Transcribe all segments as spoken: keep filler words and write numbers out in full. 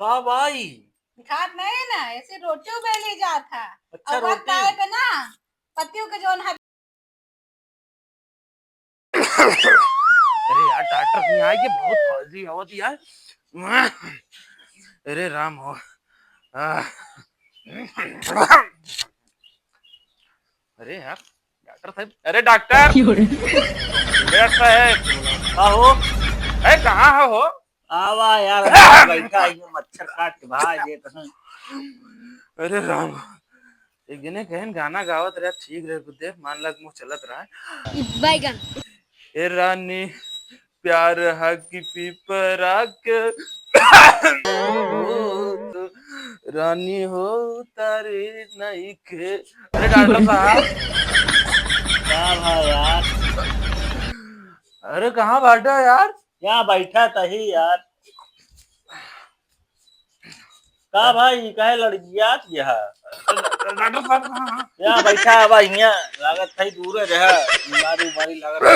का भाई? दिखात नहीं ना, ऐसे रोटी बेली जात है। अच्छा, और वक्त रोटी। आए पे ना, पतियों के जौन है। अरे यार, डॉक्टर नहीं आए, ये बहुत खांसी आवत यार। अरे राम हो। आ। अरे यार, डॉक्टर साहब, अरे डॉक्टर। क्यों रे? डॉक्टर साहब, का हो? ए, कहाँ हो, हो? आवा यार, बैठा है, ये मच्छर काट के भाग देत हैं। अरे राम, एक जने कहन गाना गावत रहे, ठीक रहे, कुछ देर मान लग मुँह चलत रहा है। बैगन। ए रानी, प्यार हक पीपरा के। ओ तो रानी हो तारे नहीं खे। अरे डॉक्टर साहब। का भा यार? अरे कहाँ बाटा यार? यहाँ बैठा तही यार। का भाई, काहे लड़गियात यह? डॉक्टर साहब, हाँ, हाँ। या बैठा है भाई, हियाँ लागत है दूर रहा, बीमारी उमारी लागत है।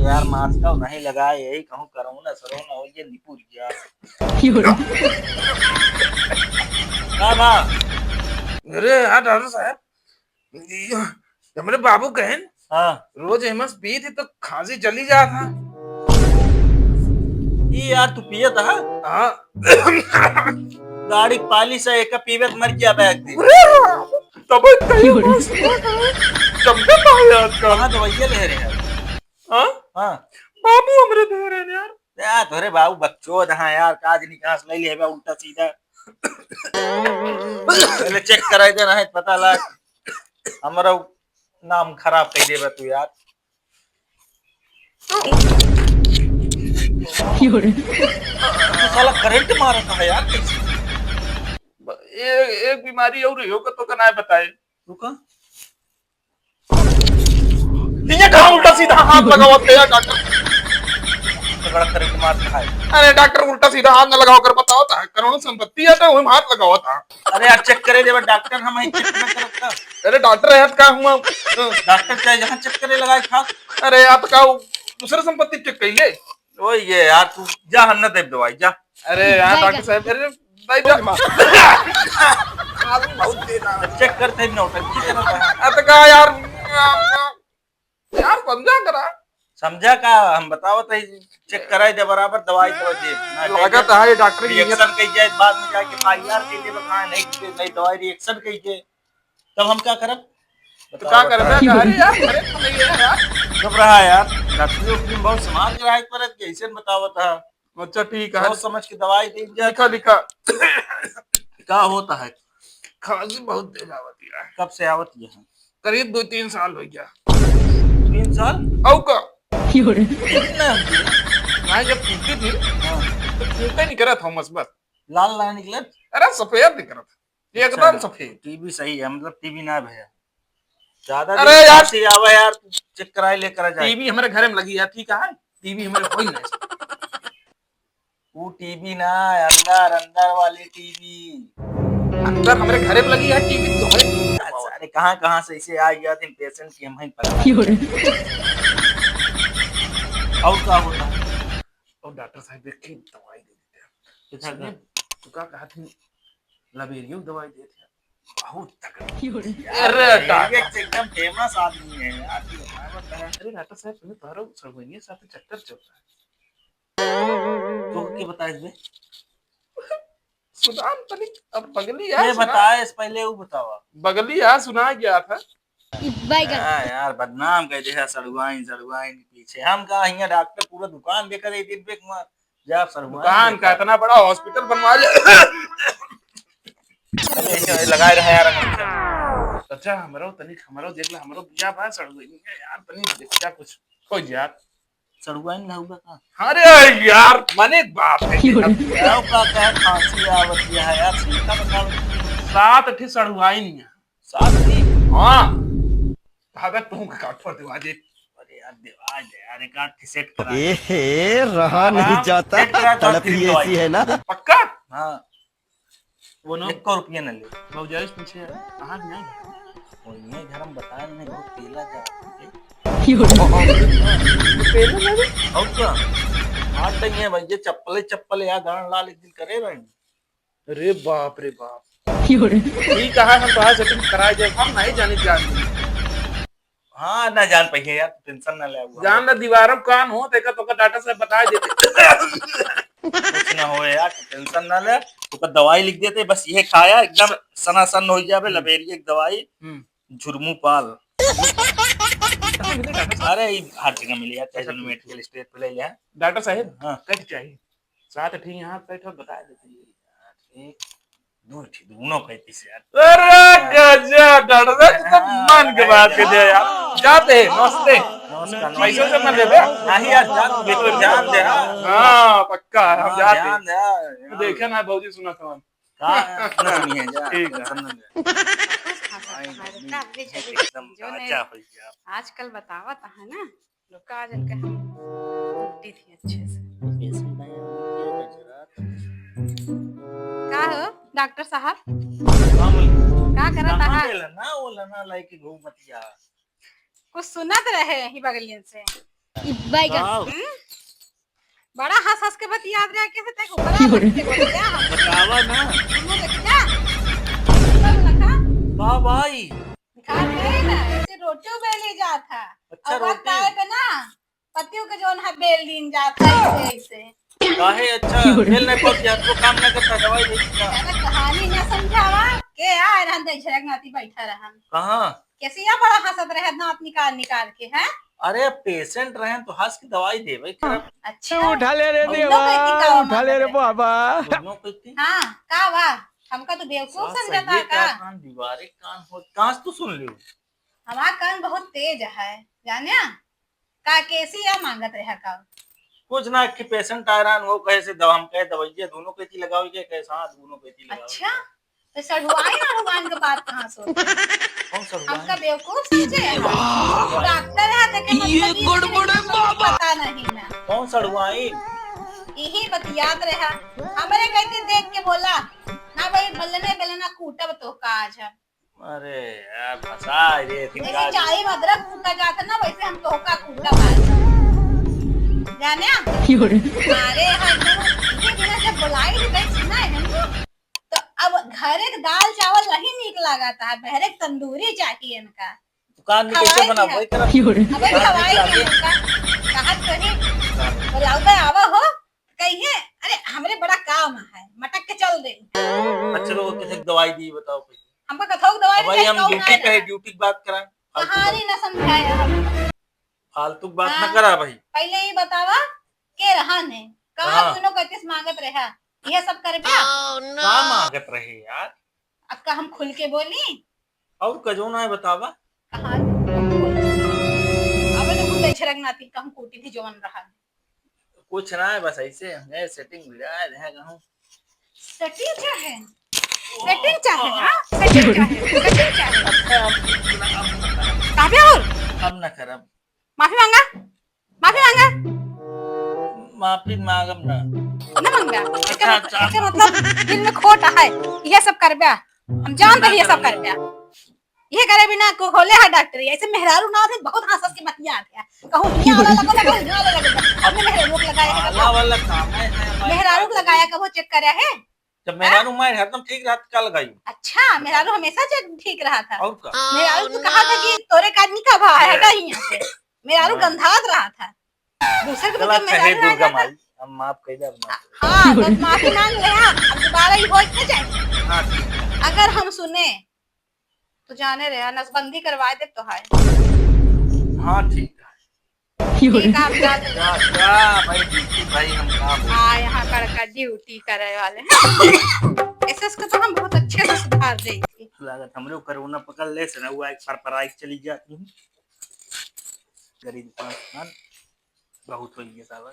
यार, मास्क का नहीं लगा, यही कहूँ कोरोना सरोना हो ये निपुर गया। का बा? अरे यार, डॉक्टर साहब, ये हमरे बाबू कहन, हाँ। रोज एमस पीत ही तो खांसी चली जात है। ई यार तू पियत है? हाँ। गाड़ी पाली से एक पीवे त मर गया बैग दे। अरे राम, तब कहीं क्यों रे? बस जब तक आया आजकल। कहाँ दवाइयाँ ले रहे हैं? हाँ? हाँ। बाबू हमरे दे रहे हैं यार। या तोरे बाबू बकचोद हैं यार, काज निकास ले ले बा उल्टा सीधा। पहले चेक कराई देना है, पता लग। हमरा नाम खराब कर देबा तू यार। क्यों रे? तू साला करंट मारत है यार, कैसे? एक, एक बीमारी और है, ओकर तो का नाय बताए। रुका। ये कहाँ उल्टा सीधा हाथ लगावत है यार डॉक्टर? तो बड़ा करंट मारत है। अरे डॉक्टर, उल्टा सीधा हाथ न लगावा कर, बतावत है, करोड़ों संपत्ति है तो वही हाथ लगावत है। अरे यार, चेक करे देवा डॉक्टर, हम ही चेक न करत का। अरे डॉक्टर है का हुआ? डॉक्टर चाहे जहाँ चेक करे लगाए था। अरे यार, तो का उ-, दूसरे संपत्ति चेक कर ले। ओ ये यार, तू जा, हम न देब दवाई, जा। अरे यार, बैगन। डॉक्टर साहब, अरे भाई जा। आदमी बहुत तेज आ रहा है। चेक करते ही नौटंकी करता है। अरे तो का यार, यार समझा करा। समझा का, हम बतावत है, चेक कराई दे बराबर, दवाई तो दे। ना लागत है ये डॉक्टर की रिएक्शन कही जाए, बाद में जाके फाइल यार कही दे, बता नहीं, नहीं दवाई रिएक्शन कही दे। तब हम का करब? तो बताओ, का करबे? बताओ। अरे यार, अरे तो नहीं है यार। चुप रहा यार, डॉक्टरी उकरी में बहुत समाज ग्राहक पर है, कैसे बतावत है? अच्छा, ठीक है। सोच समझ के दवाई दे जा। लिखा, लिखा। का होता है? खांसी बहुत तेज आवत है। कब से आवत है? करीब दो तीन साल हो गया। तीन साल? औ का? क्यों रे? इतना हो गया? नहीं, जब फूंकी थी, हाँ। तो फूंका नहीं करा था, बस, बस। लाल लाल निकलत? अरे, सफेद निकलत। एकदम अच्छा, सफेद। टीबी सही है, मतलब टीबी ना भैया। ज्यादा अरे दिन यार। खांसी आवे यार, चेक कराए लेकर आ जाए। टीबी हमारे घर में लगी है, ठीक है? टीबी हमारे कोई नहीं। वो टीबी ना, अंदर, अंदर वाली टीबी। अंदर हमारे घर में लगी है टीबी, तो हमारे टीबी ना बाबा। अरे कहाँ, कहाँ से इसे आ गया था पेशेंट की, हम ही पता। क्यों रे? और का होता है? और डॉक्टर साहब देख के दवाई दे देते हैं। कितना सुनिए, का? तू का कहा थी? लबेरियो दवाई देते हैं। बहुत तगड़ा। क्यों रे? यार, अरे, ये डॉक्टर। एकदम फेमस आदमी है यार, ये क्या बताया? अरे, डॉक्टर साहब, सुनिए, तुम्हारा सड़वइनिया साथ चक्कर चल रहा है। तो के बताए बे? सुनाम तनिक, अब बगली ये यार, सुना। बताए, इस पहले वो बतावा। बगली यार, सुना गया था। बैगन। हाँ यार, बदनाम कर दे है सड़ुआइन, सड़ुआइन के पीछे। हम कहा हियाँ डॉक्टर पूरा दुकान देखा दे, दिब्बे के मार। जा आप सड़ुआइन दुकान देखा। का इतना बड़ा हॉस्पिटल बनवा ले। अरे, ऐसे लगाए रहा यार, अच्छा, हमरो तनिक, हमरो देख ले, हमरो बिया बा, सड़ुआइन है यार, तनिक देख क्या कुछ हो यार। सड़ुआइन ना हुआ का? अरे यार, मने एक बात है। क्यों रे? क्या का, क्या खांसी आवत है यार, सीखा बता। सात ठे सड़ुआइन है। सात दिन? हाँ। भागत तू का काट पर दिवा दे। अरे यार, दिवा दे यार, एक आध ठे सेट करा। ए हे, रहा नहीं हाँ, जाता, सेट करा, तड़प ही ऐसी है ना। पक्का? हाँ। वो नो। एक रुपया न ले। भौजाई से पूछे, कहाँ गया? वो ये घर में बताया नहीं, बहुत पेला जा। क्यों? पेला जा रे? और क्या? हाथ नहीं है भाई, ये चप्पले चप्पले यार, गांड लाल एक दिन करे रहे। अरे बाप रे बाप। ठीक है, हम तोहार setting कराए देब, हम नहीं जानी जान। हाँ, ना जान पाइए यार, tension ना ले। जान ना, दीवारम कान हो, देखा तो का डॉक्टर साहब बता देते। कुछ ना हो यार, tension ना ले, तो का दवाई लिख देते, बस ये खाया, एकदम सनासन हो जावे, हम्म। लबेरिया की दवाई, हम्म। झुरमू पाल। कहाँ मिले डॉक्टर साहब? अरे, ई हर जगह मिले यार, चाहे अच्छा, जौन ठीक, medical ठीक। Store पे ले ले। डॉक्टर साहब, हाँ। कट चाहिए। सात ठीक यहाँ कट हो, बता देते हैं। एक, दो ठीक, दोनों कहती से यार। अरे हाँ। गजब, डॉक्टर साहब, तू तो हाँ, मन के बात कर दिया यार। जाते हैं, नमस्ते। नमस्कार, पैसों से मत लेबे। नहीं यार, जान, बिल्कुल जान दे, हाँ। हाँ, पक्का, हम हाँ, जाते हैं। जान दे, हाँ, तू हाँ। देखे ना, भौजी सुना था हम। का? नहीं है जा, ठीक है। Tension ना ले। खुश खा सकता है, भाई, एकदम ताजा हो गया। आजकल बतावत है ना, लोग का जन के हम टूटी थी अच्छे से। का हो डॉक्टर साहब? का बोल? का करत कहाँ आहा? बोला ना, बोला ना, लाइके घूमत जा। कुछ सुनत रहे ही बगलियन से। ई बैगन। का? हम्म? बड़ा हंस हंस के बतियात रहे, कैसे तक ऊपर आ बैठ के बोल गया हम। बतावा ना। सुनो तो क्या? बोल लखा। वाह भाई। दिखा रहे ना, ऐसे रोटियों बेली जात है। अच्छा, और वक्त रोटी। आए पे ना, पतियों के जौन है बेल दिन जात है, ऐसे, ऐसे। काहे? अच्छा, बेल नहीं पड़ती, हाथ को काम नहीं करता, दवाई दे दीजिए। ज्यादा कहानी ना समझावा, के आए रहन, दे झड़क नाती बैठा रहन। कहाँ? कैसे या बड़ा हंसत रहे दांत निकाल निकाल के, हैं? अरे, patient रहे तो हंस के दवाई देवे के। अच्छा। उठा ले रे और देवा, उठा ले रे बाबा। दोनों कहती। हाँ, का बा? हमका तो बेवकूफ सास समझता सही है का? कान दीवारे कान हो, कान तो सुन लियो। हमार कान बहुत तेज है, जाने? का केसिया मांगत रहे का? कुछ ना, कि patient आए रहन, वो कहे से दवा, हम कहे दवाइया दोनों कहती लगावे के, कहे हाँ, दोनों कहती लगावे अच्छा? के। तो सढ़ुआइन अढ़ुआइन के बात कहाँ से होती है? कौन सढ़ुआइन? हमका बेवकूफ समझे हैं? डॉक्टर है, देखे ये मतलब, गड़बड़ है बाबा। पता नहीं ना। कौन सढ़ुआइन? यही बतियात रहा, हमरे कहती देख के बोला, ना भाई, बलने बेलना कूटब तो का आज हम। अरे यार, फंसा रे, ऐसे चाय में अदरक कूटा जाता ना, वैसे हम तोहका कूटा बात। जाने? अरे हाँ, एकदम इनके बिना जब बुलाई भी गई सुना है हमको, तो अब घरे के दाल चावल नहीं नीक लागत है, बहरे के तंदूरी चाहिए इनका। दुकान में कैसे बना, वही तरह। अबे खवाई के इनका, कहा तो नहीं, बुलाओ तो आवा हो। कहिए, अरे, हमरे बड़ा काम है, मटक के चल दे। अच्छा, तो वो कैसे दवाई दी, बताओ पहले। हमको कथौक दवाई अब भाई, हम ड्यूटी पे है, ड्यूटी की बात करा। कहानी ना समझाया हम। फालतू की बात ना करा भाई। पहले ही बतावा, के रहा ने? कहाँ दोनों का किस मांगत रहा? यह सब कर गया? का मांगत रहे यार? अब का हम खुल के बोली? और कजो ना है, बतावा। कहाँ? अब तो खुद झरक ना थी, कहूँ कूटी थी, जवन रहा। कुछ ना है, बस ऐसे हमने setting बिगाड़ है कहूँ। Setting चाहे? Setting चाहे, हाँ? Setting चाहे, setting चाहे। अच्छा, अब, अब, अब, काबे और? अब ना करब। माफी मांगा? माफी मांगा? माफी मांगब ना। ना मांगा? अच्छा, एकर मतलब, अच्छा। एकर मतलब दिल में खोट है, यह सब करब्या। हम जानते हैं यह सब करब्या। ये करे बिना को खोले है डॉक्टरी, ऐसे मेहरारू ना होते, बहुत हंस हंस के बतिया आते हैं। कहूँ हियाँ वाला लगा, कहूँ हियाँ वाला लगा। अपने मेहरारू को लगाया है, आला वाला काम है, है, हमारे मेहरारू को पास लगाया, कबो check करे है? जब मेहरारू मार हरदम ठीक रहत, का लगाई? अच्छा, मेहरारू हमेशा चे-, ठीक रहा था। और का? मेहरारू तो कहा था कि तोरे का आदमी का भाव है, हटा ही यहाँ से। मेहरारू हाँ। गंधात रहा था। दूसरे को चला, तो अच्छा, हे मेहरारू आ दुर्गा जाता। माई, हम माफ कर दे, अब माफ कर दे। हाँ, बस माफी मांग ले, हाँ, अब दोबारा ये हो ही ना जाए। हाँ, ठीक है। अगर हम सुने, तो जाने रहे, नसबंदी करवा दे तो है। हाँ, ठीक है। ठीक है, आप जा दे। जा, जा, भाई, ड्यूटी, भाई, हम काम हाँ, यहाँ कड़का ड्यूटी करे वाले हैं। एसएस को तो हम बहुत अच्छे से सुधार देंगे। लागत हमरे कोरोना पकड़ ले से ना, हुआ एक पर पराई चली जाती हूँ। गरीब पाँच साल बहुत हो गया साला।